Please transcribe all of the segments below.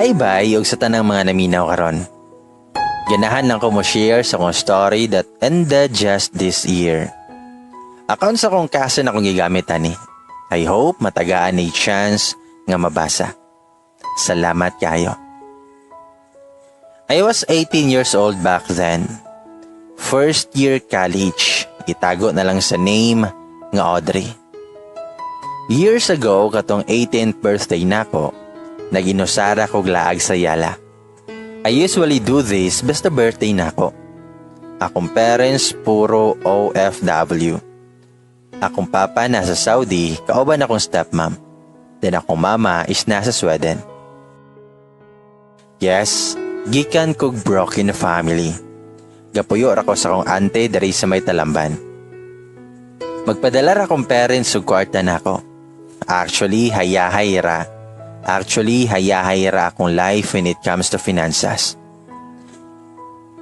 Hi bye ug sa tanang mga naminaw karon. Ganahan lang ko mo share sa akong story that ended just this year. Account sa akong cousin akong gigamit ani. I hope matagaan ni chance nga mabasa. Salamat kayo. I was 18 years old back then. First year college. Itago na lang sa name nga Audrey. Years ago, katong 18th birthday nako, naginusara kog laag sa Ayala. I usually do this basta birthday nako. Akong parents puro OFW. Akong papa nasa Saudi, kauban akong stepmom. Then akong mama is nasa Sweden. Yes, gikan kog broken family. Gapuyo ra ko sa akong ante diri sa may Talamban. Magpadala ra akong parents og kwarta nako. Actually, hayahay ra. Actually, hayahay ra akong life when it comes to finances.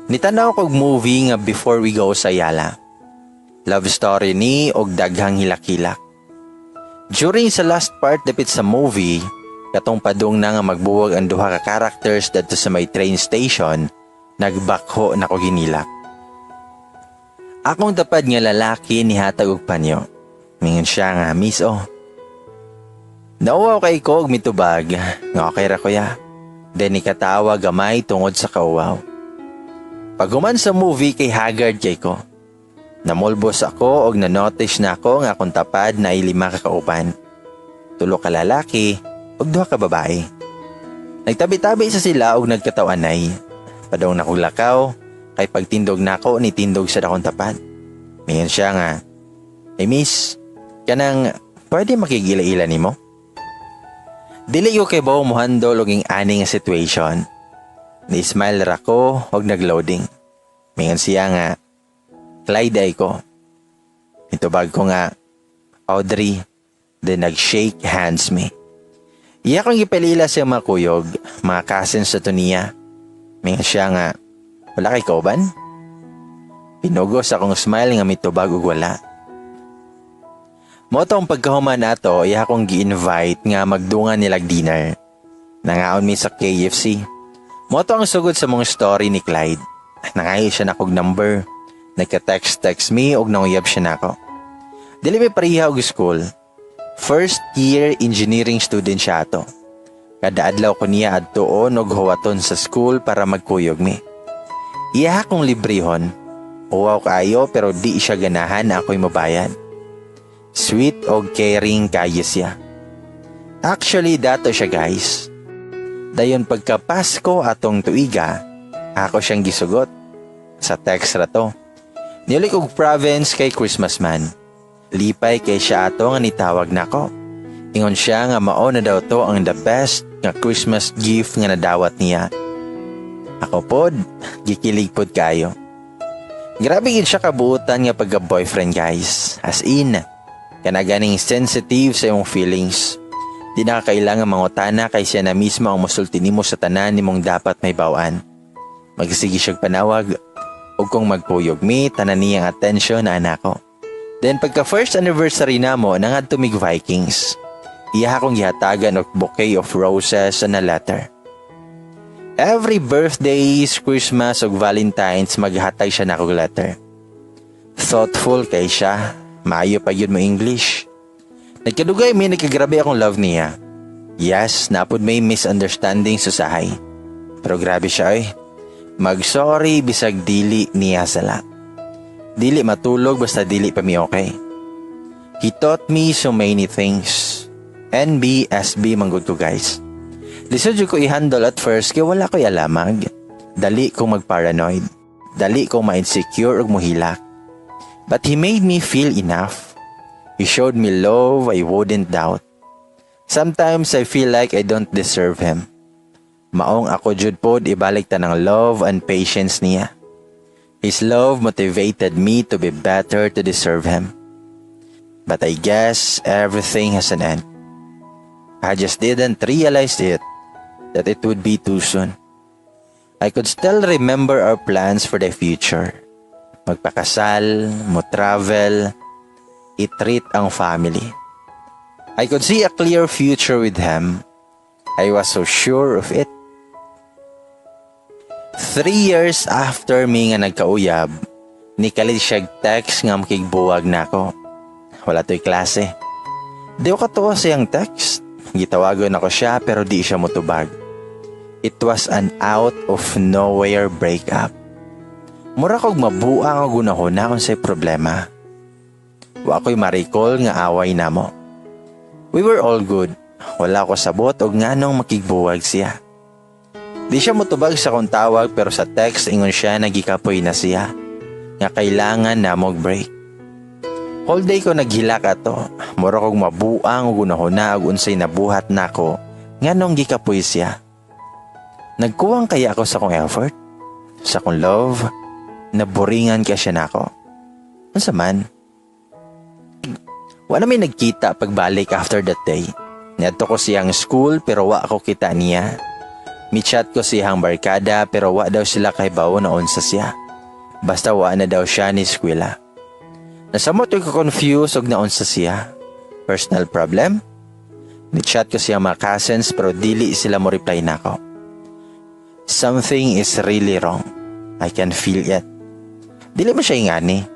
Nitanaw kog movie nga Before We Go sa Ayala. Love story ni og daghang hilak-hilak. During sa last part dapit sa movie, katong padung na nga magbuwag ang duha ka characters dadto sa may train station, nagbakho na ko ginilak. Akong tapad nga lalaki nihatag og panyo. Mingon siya nga, "Miss oh." Nauwaw kay ko og mitubag nga okay ra, kuya. Then nikatawa gamay tungod sa kauwaw. Paghuman sa movie kay haggard kay ko. Namulbos ako og na-notice na ako nga akong tapad na lima ka kauban. Tulo ka lalaki ug duha ka babae. Nagtabi-tabi sa sila og nagkatawanay. Padong nakog lakaw kay pagtindog nako ni tindog sa akong tapad. Mingon siya nga, "Hey miss, kanang pwede makigila-ila nimo?" Dili ko kay bawo mo handle og ani nga situation. Ni-smile ra ko og nagloading. Mingon siya nga, "Clyde ay ko." Itubag ko nga, "Audrey," then nag-shake hands me. Iya kong gipalila sa mga kuyog, mga cousins sa niya. Mingon siya nga, "Wala kay kauban?" Pinugos akong smile nga mitubag og wala. Mao tong pagkahuman nato, iya akong gi-invite nga magdungan nilag dinner. Nangaon mi sa KFC. Mao to ang sugod sa mong story ni Clyde. Nangayo siya nakog number. Nagka-text-text mi og nanguyab siya nako. Dili mi pareha og school. First year engineering student siya ato. Kada adlaw ko niya adtuon og huwaton sa school para magkuyog mi. Iya akong librehon. Uwaw kaayo pero di siya ganahan na ako'y mabayad. Sweet og caring kayo siya. Actually, dato siya, guys. Dayon pagka Pasko atong tuiga, ako siyang gisugot. Sa text ra to. Niuli og province kay Christmas man. Lipay kay siya ato nga nitawag nako. Ingon siya nga mao na daw to ang the best nga Christmas gift nga nadawat niya. Ako pod, gikilig pod kayo. Grabe gid siya kabuutan nga pagka-boyfriend, guys. As in, kana ganing sensitive sa imong feelings. Di na ka kailangan mangutana kay siya na mismo ang musulti nimo sa tanan nimong dapat may bawan. Magsige siyang panawag ug kung magkuyog mi, tanan niyang atensyon na anako. Then pagka first anniversary namo, nangadto mig Vikings. Iya akong gihatagan og bouquet of roses and a letter. Every birthdays, Christmas ug Valentine's, maghatag siya nako og letter. Thoughtful kay siya, maayo pa yun mo English. Nagkadugay mi, nagkagrabe akong love niya. Yes, napod may misunderstanding sa usahay. Pero grabe siya eh. Mag-sorry bisag dili niya sala. Dili matulog basta dili pa mi okay. He taught me so many things. NBSB manggod ko, guys. Lisod jud ko i-handle at first kay wala ko'y alamag. Dali kong magparanoid. Dali kong ma-insecure ug muhilak. But he made me feel enough. He showed me love I wouldn't doubt. Sometimes I feel like I don't deserve him. Maong ako jud pod ibalik tanang love and patience niya. His love motivated me to be better to deserve him. But I guess everything has an end. I just didn't realize it that it would be too soon. I could still remember our plans for the future. Magpakasal, mo travel, i-treat ang family. I could see a clear future with him. I was so sure of it. 3 years after mi nga nagkauyab, nikalit siya text nga makigbuwag nako. Wala to'y klase. Di ko katuwa siyang text. Gitawagon ako siya pero di siya mutubag. It was an out of nowhere breakup. Mura kog mabuang og hunahuna unsay problema. Wa ko'y ma-recall nga away namo. We were all good. Wala ko sabot og nganong makigbuwag siya. Di siya mutubag sa akong tawag pero sa text ingon siya nagikapoy na siya. Nga kailangan na og break. Whole day ko naghilak ato. Mura kog mabuang og hunahuna og unsay nabuhat nako nganong gikapoy siya. Nagkuwang kaya ako sa akong effort? Sa akong love? Naboringan kaya siya nako? Unsa man? Wala may nagkita pagbalik after that day. Niadto ko siyang school pero wa ako kita niya. Mi-chat ko siyang barkada pero wa daw sila kahibawo na unsa siya. Basta wa na daw siya ni eskwela. Nasamot ko confused og naunsa siya. Personal problem? Ni-chat ko siya mga cousins pero dili sila mo reply nako. Something is really wrong. I can feel it. Dili man siya ingani.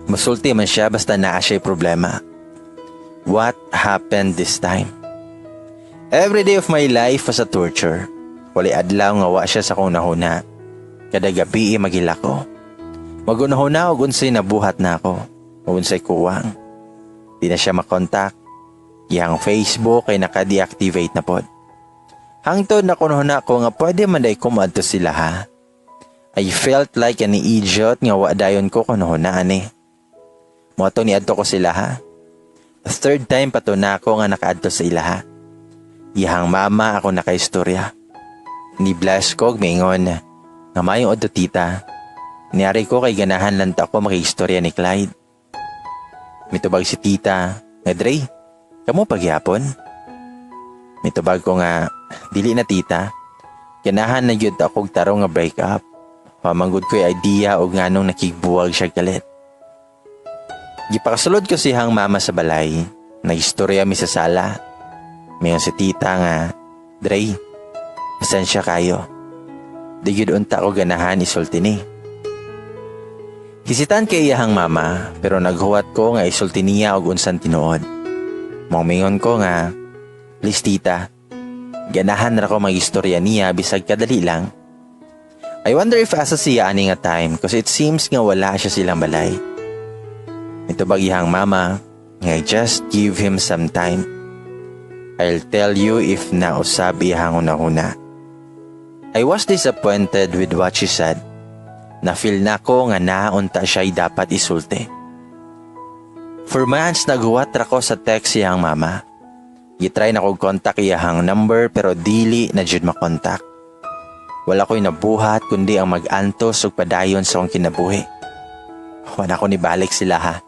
Musulti man siya basta naa siya problema. What happened this time? Every day of my life was a torture. Walay adlaw nga wa siya sa akong hunahuna. Kada gabi maghilak ko. Maghunahuna og unsay nabuhat nako. O unsay kuwang. Di na siya makontak. Iyang Facebook ay naka-deactivate na pod. Hangtod naghunahuna ko nga pwede man diay ko moadto sila ha. I felt like an idiot nga wa dayon ko kunahuna ani. Mao to niadto ko sila ha. Third time pa to na ako nga nakaadto sa ila ha. Iyang mama ako nakaistorya. Ni bless ko miingon nga maayong udto, tita. Niari ko kay ganahan lang ta ako makiistorya ni Clyde. Mitubag si tita nga, "Dre, kamo pagyapon?" Mitubag ko nga dili na, tita. Ganahan na gyud ako og tarong nga break up. Wa man gud ko'y idea og nganong nakigbuwag siya kalit. Gipakasulod ko siyang mama sa balay. Nagistorya mi sa sala. Miingon si tita nga, "Dre, pasensya kayo. Di gyud unta ko ganahan isulti ni." Hesitant kay iyahang mama pero naghuwat ko nga isulti niya og unsan tinuod. Mao mingon ko nga, "Please tita, ganahan ra ko magistorya niya bisag kadali lang." I wonder if asa siya ani nga time cause it seems nga wala siya silang balay. Mitubag iyang mama nga just give him some time. I'll tell you if nausab iyang hunahuna. I was disappointed with what she said. Na-feel na ko nga naunta siya dapat isulti. For months naghuwat ra ko sa text siyang mama. Gitry na kog contact iyahang number pero dili na jud makontak. Wala ko'y nabuhat kundi ang mag-antos ug padayon sa akong kinabuhi. Wala ko nibalik sila ha.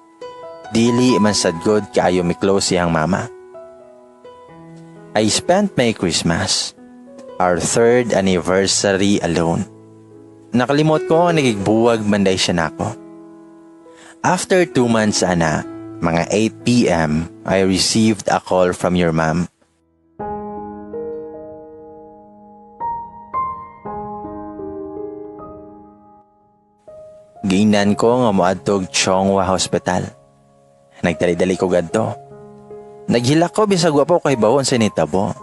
Dili man sad good kaayo mi close siyang mama. I spent my Christmas, our third anniversary, alone. Nakalimot ko nga nagigbuwag man diay siya nako. After 2 months ana, mga 8 p.m., I received a call from your mom. Giingnan ko nga moadtog Chonghua Hospital. Nagdali-dali ko gadto. Naghilak ko bisag wa pa ko kahibaw sa nitabo.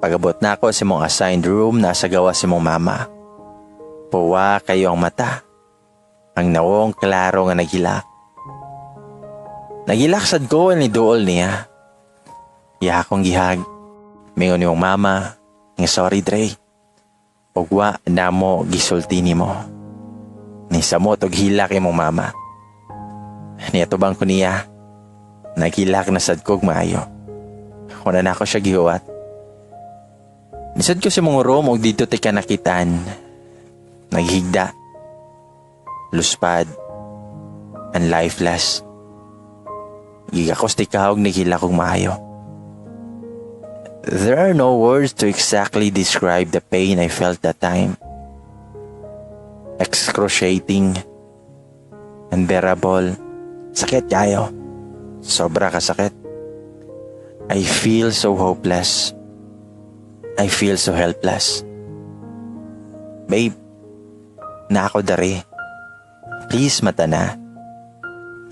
Pagabot nako sa mong assigned room, nasa gawas si mong mama. Puwa kayo ang mata. Ang nawong klaro nga naghilak. Naghilak sad ko ni duol niya. Iya akong gi-hug. Mingon yung mama nga sorry, Dre. Ug wa namo gisulti nimo. Ni samot og hilak imong mama. Niatubang ko niya. Naghilak na sad kog maayo. Wala na ako siya gihuwat. Nisad ko sa mong room og dito tika nakitan. Naghigda. Luspad. And lifeless. Gigakos tika og naghilak og maayo. There are no words to exactly describe the pain I felt that time. Excruciating. Unbearable. Sakit kayo. Sobra kasakit. I feel so hopeless. I feel so helpless. Babe, naa ko dari. Please, mata na.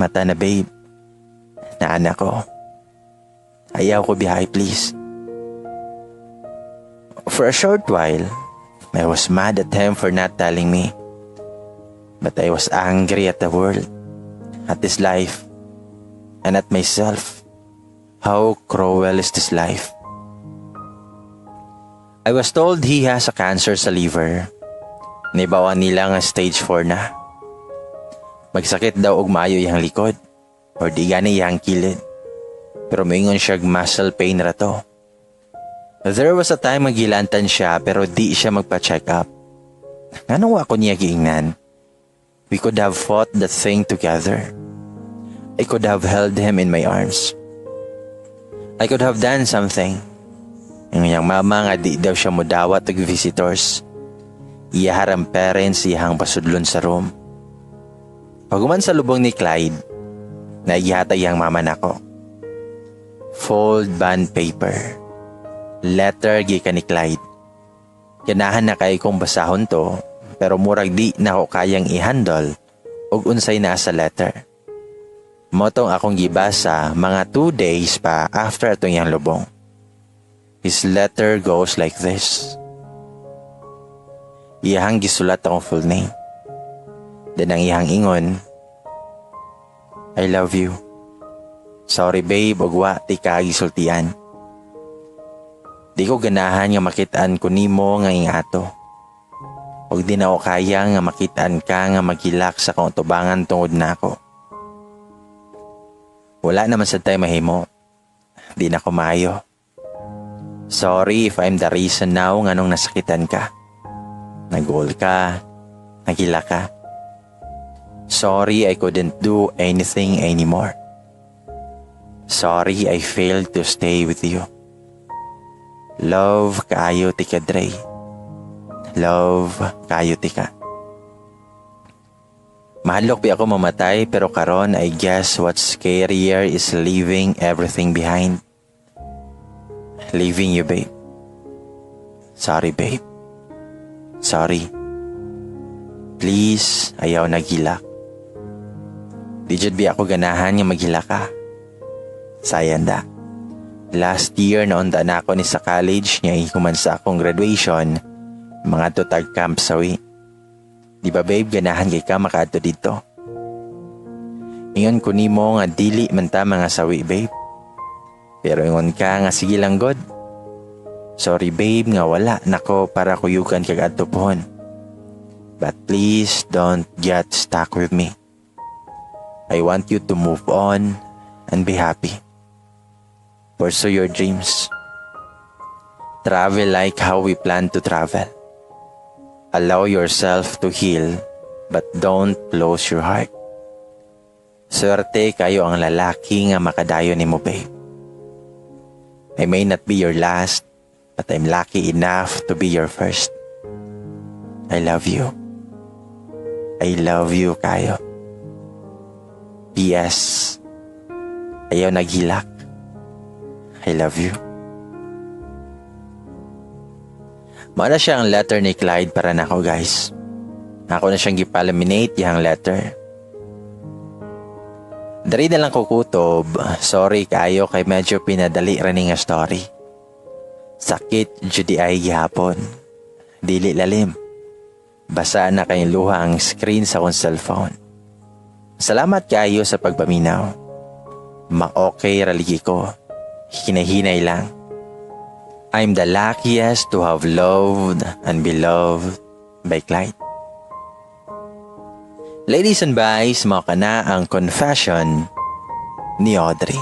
Mata na, babe. Naa na ko. Ayaw ko biyahe, please. For a short while, I was mad at him for not telling me. But I was angry at the world, at this life, and at myself. How cruel is this life? I was told he has a cancer sa liver. Nahibaw-an nila nga stage 4 na. Magsakit daw og maayo iyang likod or di gani iyang kilid. Pero moingon siya muscle pain ra to. There was a time nga gihilantan siya pero di siya magpa-check up. Nganong wa ko niya giingnan? We could have fought the thing together. I could have held him in my arms. I could have done something. Ang iyang mama nga di daw siya mudawat og visitors. Iyaha rang parents iyahang pasudlon sa room. Paghuman sa lubong ni Clyde, naay gihatag iyang mama nako. Fold bond paper. Letter gikan ni Clyde. Ganahan na kay kong basahon to, pero murag di na ako kayang i-handle og unsay naa sa letter. Mao tong akong gibasa mga 2 days pa after atong iyang lubong. His letter goes like this. Iyahang gisulat akong full name. Then ang iyang ingon, "I love you. Sorry, babe, ug wa tika gisultian. Di ko ganahan nga makitaan ko nimo nga ingato. Ug di na ako kaya nga makitaan ka nga maghilak sa akong tubangan tungod nako. Wala naman sad tay mahimo. Di na ko maayo. Sorry if I'm the reason now nganong nasakitan ka. Nag-uol ka, naghilak ka. Sorry I couldn't do anything anymore. Sorry I failed to stay with you. Love kaayo tika, Dre. Love kaayo tika. Mahadlok bi ako mamatay, pero karon I guess what's scarier is leaving everything behind. Leaving you, babe. Sorry, babe. Sorry. Please, ayaw na'g hilak. Di jud bi ako ganahan nga maghilak ka. Sayang da. Last year na unta na ako ni sa college niya human sa akong graduation, mangadto tag Camp Sawi. Di ba, babe, ganahan kay ka makaadto didto? Ingon ko nimo nga dili man ta mga sawi, babe. Pero ingon ka nga sige lang god. Sorry, babe, nga wala nako para kuyugan kag adto pohon. But please don't get stuck with me. I want you to move on and be happy. Pursue your dreams. Travel like how we plan to travel. Allow yourself to heal, but don't close your heart. Swerte kayo ang lalaki nga makadayon nimo, babe. I may not be your last, but I'm lucky enough to be your first. I love you. I love you kayo. P.S. Ayaw na'g hilak. I love you." Mao na siya ang letter ni Clyde para nako, guys. Ako na siyang gipalaminate yung letter. Dari na lang ko kutob. Sorry kayo kay medyo pinadali ra ni nga story. Sakit jud diay gihapon. Dili lalim. Basa na kay luha ang screen sa akong cellphone. Salamat kayo sa pagpaminaw. Ma-okay ra lagi ko. Hinahinay lang. I'm the luckiest to have loved and be loved by Clyde. Ladies and guys, mao kana ang confession ni Audrey.